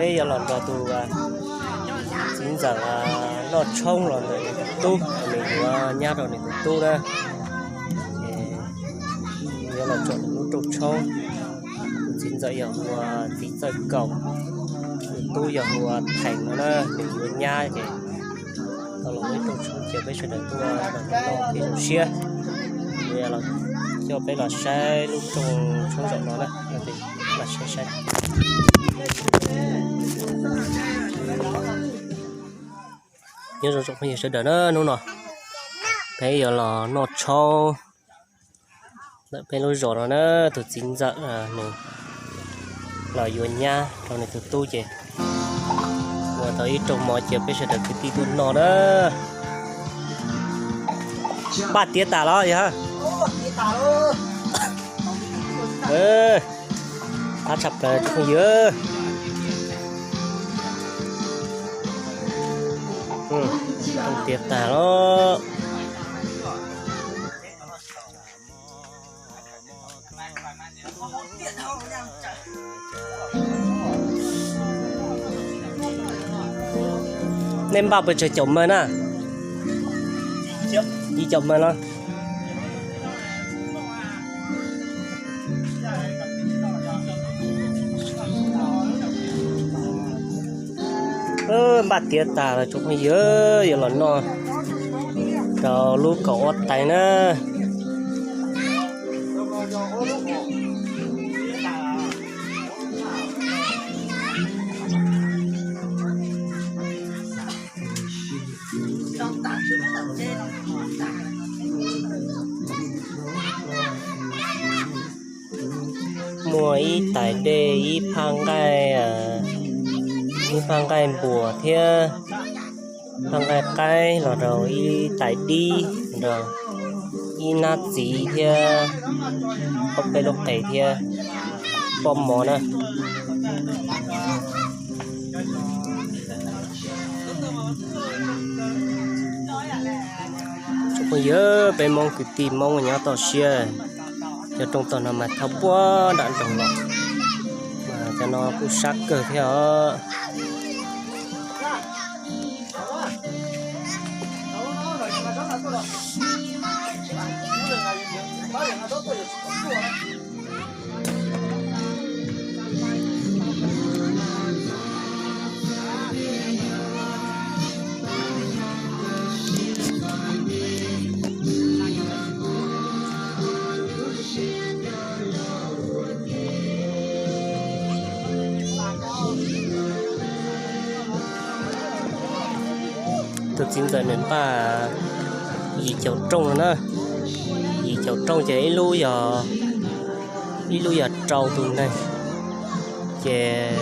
Peb yuav los nrog tus txiv ntxawm noj tshoob los ntawm nws tus tub, nws yuav nyab rau nws tus tub na. Ces yuav los tsom nws lub rooj tshoob. Tus txiv ntxawm yog hu ua Txiv Txawj Kaum, tus tub yog hu ua Theem no na, nws yuav nyab ces tau los ib rooj tshoob cia peb sawv daws tuaj los noj thiab zoo siab. Yuav los coj peb los saib lub rooj tshoob zaum no na, los saib saib. Nyob zoo tsoom phooj ywg sawv daws na, hnub no peb yuav los noj tshoob ntawm peb lub zos no na, tus txiv ntxawm nws los yuav nyab rau nws tus tub ces ua tau ib rooj mov cia peb sawv daws kwv tij tuaj noj na. Npaj tiav tas los yog? Qab tshaj plaws tsoom phooj ywg. Tiav tas los. Nej npaj puas tsawg caum mawg na? Ib caum mawg los. Npaj tiav tas los tsoom phooj ywg, yuav los noj rau lub kaum ob teev na. Muaj ib tais dej, ib phab nqaij, ib phab nqaij npuas thiab phab nqaij qaib los rau ib tais dib, rau ib nab txiv thiab ob peb lub qe thiab pob mov na. Tsoom phooj ywg, peb Hmoob kwv tij Hmoob nyob toj siab, cov rooj tog no mas thauj puag nram nroog los, mas cov no kuj sab kawg thiab os. Tus txiv ntxawm nws npaj yim caum rooj no na, yim caum rooj ces ib lub yog, ib lub yog rau tus neeg, ces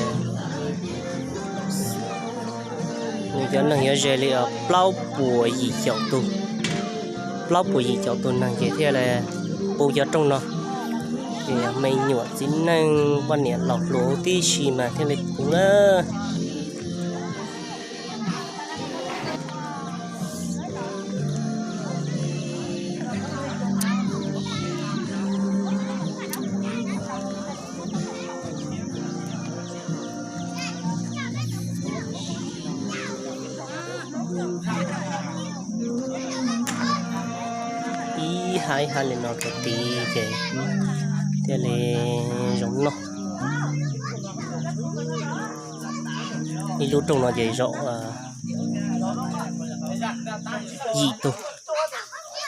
nws cov neeg yuav ze li plaub puas yim caum tus, plaub puas yim caum tus neeg ces thiaj li puv cov rooj no. Ces yog me nyuam txiv neej poj niam laus hluas huv tib si mas thiaj li puv na. Ib hab ib hab li no rau tid ces thiaj li zoo noj. Ib lub rooj no ces zaum yim tug,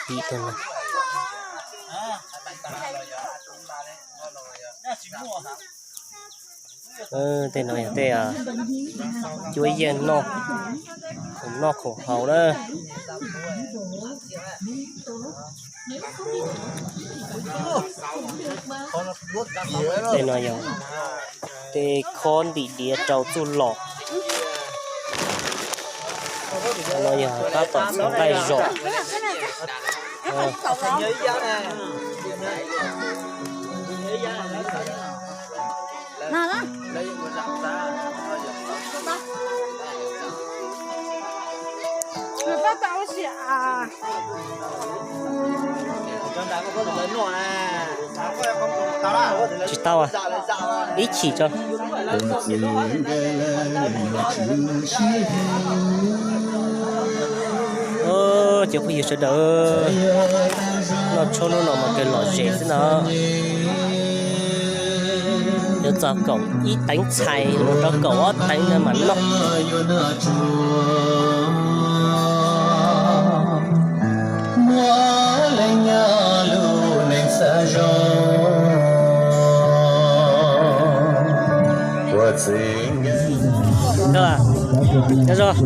yim tug no. Tej no yog tej cuab yeej noj, khoom noj khoom haus na. Tej no yog tej khob ntim diav rau txuj lom. No yog tab tom txhua nqaij zom. Tsis tau, ib chim tso. Cov phooj ywg sawv daws, noj tshoob hnub no mas kawg lom zem xwb na. Yuav txog kaum ib teev txhais los rau kaum ob teev no mam noj. Noj los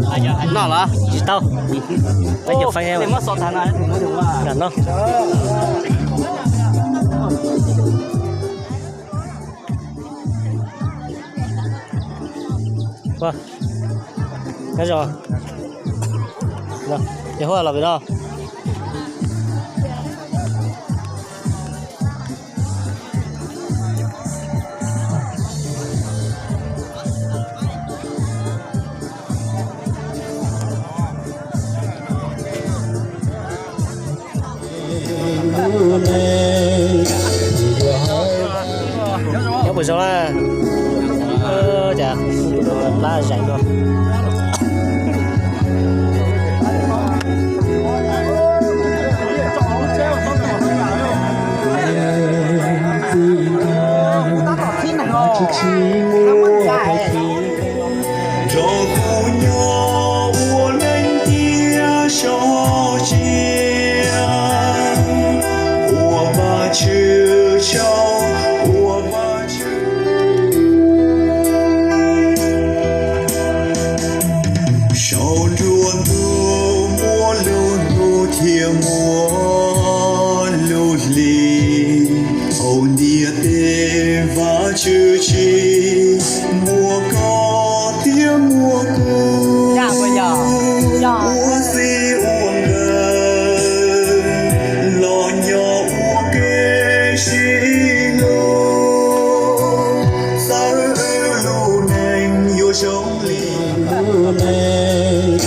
tsis tau. Peb cov feeb no. Nyob zoo, ces hu los vim no. Nyob puas zoo na? Cas plab zais no. Nrog kuv nyob ua neej tiaj soj sia, ua Vajtswv tsaug, ua Vajtswv saum nruab ntug, muaj lub hnub thiab muaj lub hli. Hauv ntiaj teb Vajtswv tsis muaj koj thiab muaj kuv, ua txij ua nkawm los nyob ua ke sib hlub, xav wb lub neej yuav zoo li lub neej.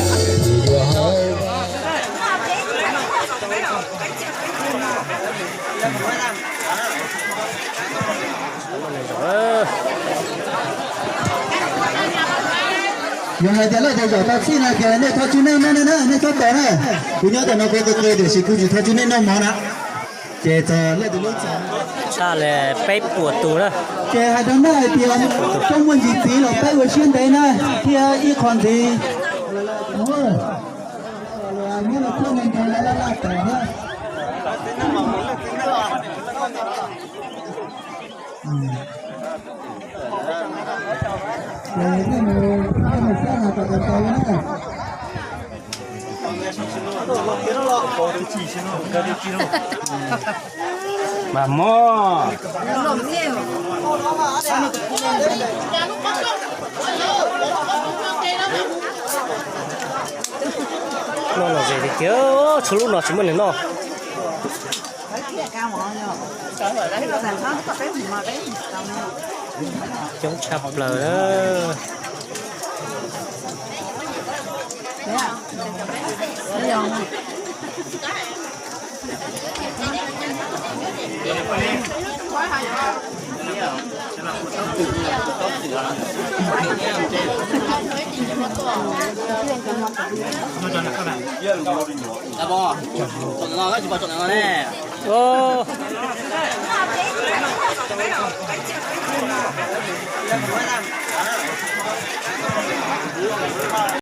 Yog hais tias leej twg zaum tau txij no ces nej thov tswj nej mov na, nej txhob tos na. Kuv nyob tom no kuv qw qw tiam sis kuv tsis thov tswj nej noj mov na. Ces txog leej twg lub txog. Tshaj li peb puas tus na. Ces hais rau nej hais tias txhob muaj ntsis txiv los peb ua siab ntev na, thiab ib qho ntxiv. Mas mog. Noj lom zem tiag tiag, txhua lub no tsis muaj neeg noj. Coob tshaj plaws na.